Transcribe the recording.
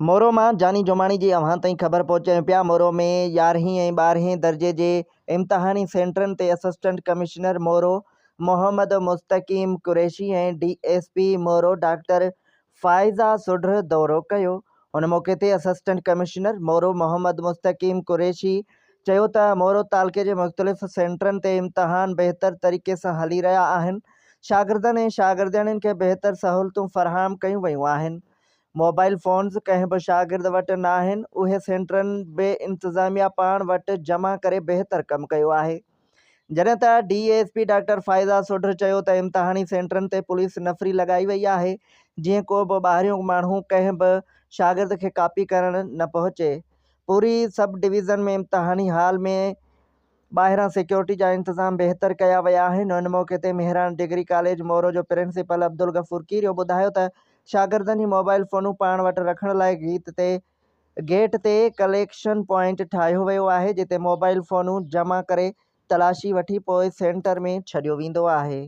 مورو مان جاني جماڻي جي اوهان تائين خبر پهچايون پيا، مورو ۾ يارهين ۽ ٻارهين درجي جي امتحاني سينٽرن تي assistant commissioner Moro Muhammad Mustaqeem Qureshi ۽ D S P Moro doctor Faiza Sodhar دورو ڪيو. ان موقعي تي اسسٽنٽ ڪمشنر مورو محمد مستقيم قريشي چيو ته مورو تعلقي جي مختلف سينٽرن تي امتحان بهتر طريقي سان هلي رهيا آهن، شاگردن ۽ شاگردياڻين کي بهتر سهولتون فراهم ڪيون ويون آهن. موبائل فونز ڪنهن به شاگرد وٽ ناهن، اهي سينٽرن به انتظاميا پاڻ وٽ جمع ڪري بهتر ڪم ڪيو آهي. جڏهن ته D S P doctor Faiza Sodhar چيو ته امتحاني سينٽرن تي پوليس نفري لڳائي وئي آهي جيئن ڪو به ٻاهريون ماڻهو ڪنهن به شاگرد کي ڪاپي ڪرڻ نه پهچي. پوري سب ڊويزن ۾ امتحاني هال ۾ ٻاهران سيڪيورٽي جا انتظام بهتر ڪيا ويا آهن. ان موقعي تي مهراڻ ڊگري ڪاليج مورو جو پرنسپل عبدالغفور ڪيريو ٻڌايو ته شاگردن جي موبائل فونون پاڻ وٽ رکڻ لاء گيٽ تي ڪليڪشن پوائنٽ ٺاهيو ويو آهي جتي موبائل فونون جمع ڪري تلاشي وٺي پوء سينٽر ۾ ڇڏيو ويندو آهي.